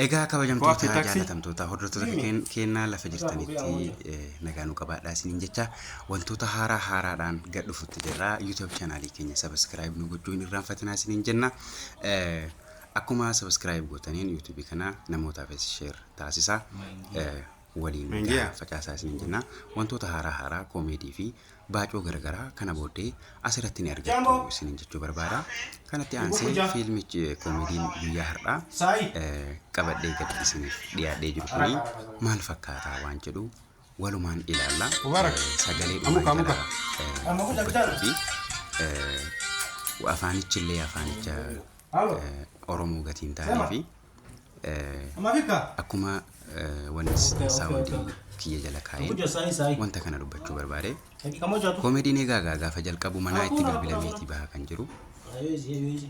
Egaa kabajamtoota Wapi taxi? jaallatamtoota hordoftoota keenyaa lafa jirtanitti nagaa nu qabaadhaa isiniin jecha wantoota haaraa haaraadhaan gad dhufutti jirra. YouTube chaanaalii keenya subscribe nu gochuu hin irraanfatinaa isiniin jenna. Akkuma subscribe gootaniin YouTube kana namootaafis share taasisaa. Waliin Mengia. gahaa facaasaa isiniin jenna. Wantoota haaraa haaraa koomeedii fi baacoo garaagaraa kana booddee asirratti ni argattu Jambo. isiniin jechuu barbaada. Kanatti aansee Kuja. fiilmichi koomeediin guyyaa har'aa Sai. qabadhee gad isiniif dhiyaadhee jiru kuni maal fakkaataa waan jedhu walumaan ilaalla. Mubarak. Sagalee Amuka, dhumaan amuka. jala dubbachuu fi afaanichillee afaanicha Halo. Oromoo gatiin taanee fi Amafika. akkuma wanni saawundii kiyya jala kaa'een Kuja sahi sahi. wanta kana dubbachuu barbaade. Dakika moja tu. Koomeediin egaa gaafa jalqabu manaa itti bilbilameetii baha kan jiru. Haiwezi, haiwezi.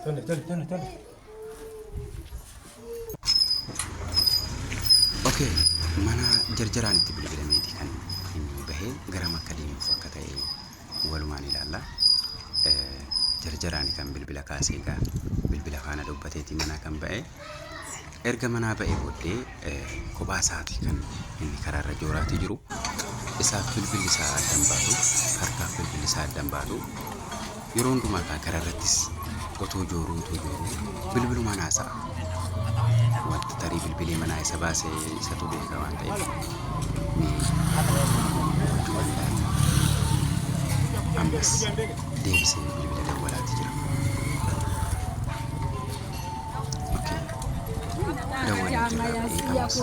Twende, twende, twende, twende. Okay, mana jarjaraan itti bilbilameeti kan inni bahee garam akka deemuuf akka ta'e walumaan ilaalla. Jarjaraan kan bilbila kaasee egaa bilbila faana dubbateeti manaa kan ba'e. Erga manaa ba'ee booddee kophaa isaati kan inni karaarra jooraatii jiru. Isaaf bilbilli isaa addan baatu, harkaaf bilbilli isaa addan baatu. Yeroo hundumaa kan karaarrattis otoo jooruu otoo jooruu bilbilumaan haasa'a. Wanta tarii bilbilee manaa isa baasee isatu beeka waan ta'eef mee wajjumaan ilaalla. Ammas deebisee bilbila dawwalaati jira. Okay. Dawwalee jira ba'ee ammas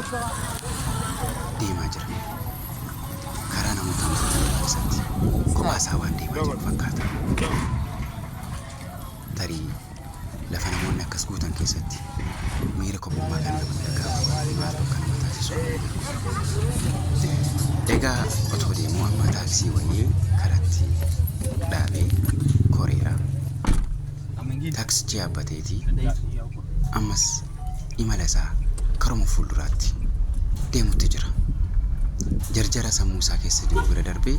deemaa jira. Karaa namoota guutamee keessatti kophaa isaa waan deemaa jiru fakkaata. Tarii lafa namoonni akkas guutan keessatti miira kophummaa kan namatti dhaga'amu maaltu akka nama taasisu hin beeku. Egaa otoo deemuu amma taaksii wayii karatti dhaabee koreera. Taaksichi yaabbateeti ammas imala isaa karuma fuulduraatti deemutti jira. Jarjara sammuu isaa keessa jiru bira darbee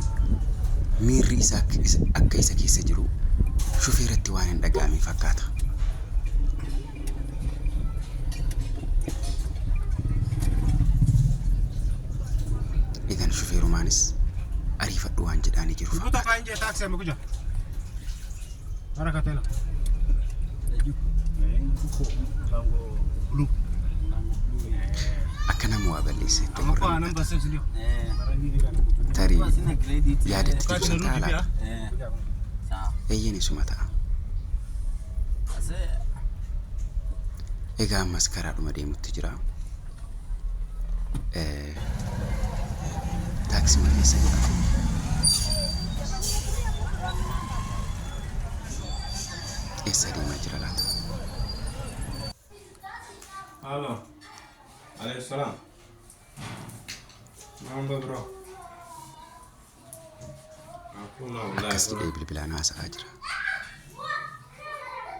miirri isaa akka isa keessa jiru shufeeratti waan hin dhaga'amin fakkaata. Egaan shufeerumaanis ariifadhu waan jedhaanii jiru Kutoka fakkaata. nje taxi amekuja. Haraka tena. Akka nama waa balleessetti Amekuwa ofirra namba mul'ata. 6 ndio. Tarii Sina credit. yaadatti Wakati jiru san narudi ta'a pia. laata? Sawa. Eeyyeen isuma ta'a. Sasa Egaa ammas karaadhuma deemutti jira. Taaksima keessa jira. Eessa deemaa jira laata? Halo. Alayhi salam. Mambo bro. Hakuna wallahi. Akkas jedhee bilbilaan haasa'aa jira.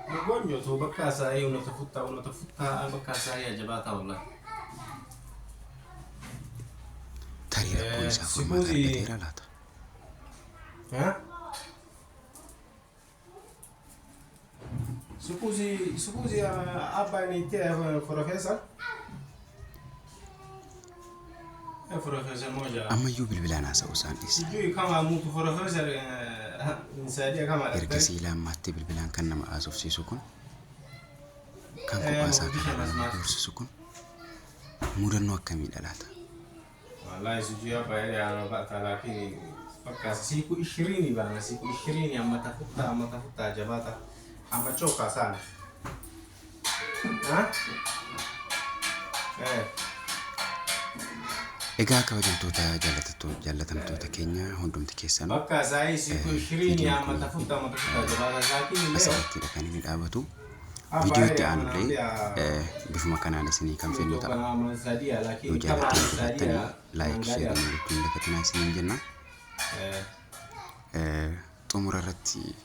Mgonjwa tu mpaka saa hii unatafuta unatafuta mpaka saa hii hajapata wallahi. Tarii rakkoon isaa furmaata Sikuzi argateera laata? Eh? Siku hizi hapa niitia profesa. Profesa moja. Ammayyuu bilbilaan haasa'uu isaan dhiisne. Sijui kama mtu profesa nisaidia kama daktari. Ergasii lammaatti bilbilaan kan nama haasofsiisu kun kan kophaa isaa Mrudisha karaa nama mazimazi. doorsisu kun mudannoo akkamiidha laata? Wallahi sijui hapa yeye anapata lakini mpaka siku 20 bana, siku 20 amatafuta amatafuta hajapata. Amechoka sana. Ha? Eh. Egaa kabajamtoota jaallatamtoota keenya hundumti keessanuu Mpaka saa hii siku 20 viidiyoon kun amatafuta amatafuta hajapata, lakini leo asirrattidha kan inni dhaabatu. hapa Viidiyoo itti yeye aanullee ananiambia bifuma kanaan isinii kan fennu kutoka ta'a. na amesaidia, Yoo lakini kama jaallattanii jiraattanii anasaidia like share angalia. gochuun hin dagatinaa isiniin jenna. Eh, Xumura irratti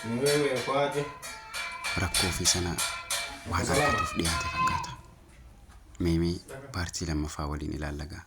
ni wewe kwaje? rakkoo fi sana waan Salama. argatuuf dhiyaate fakkaata. Meemee paartii lammaffaa waliin ilaallagaa.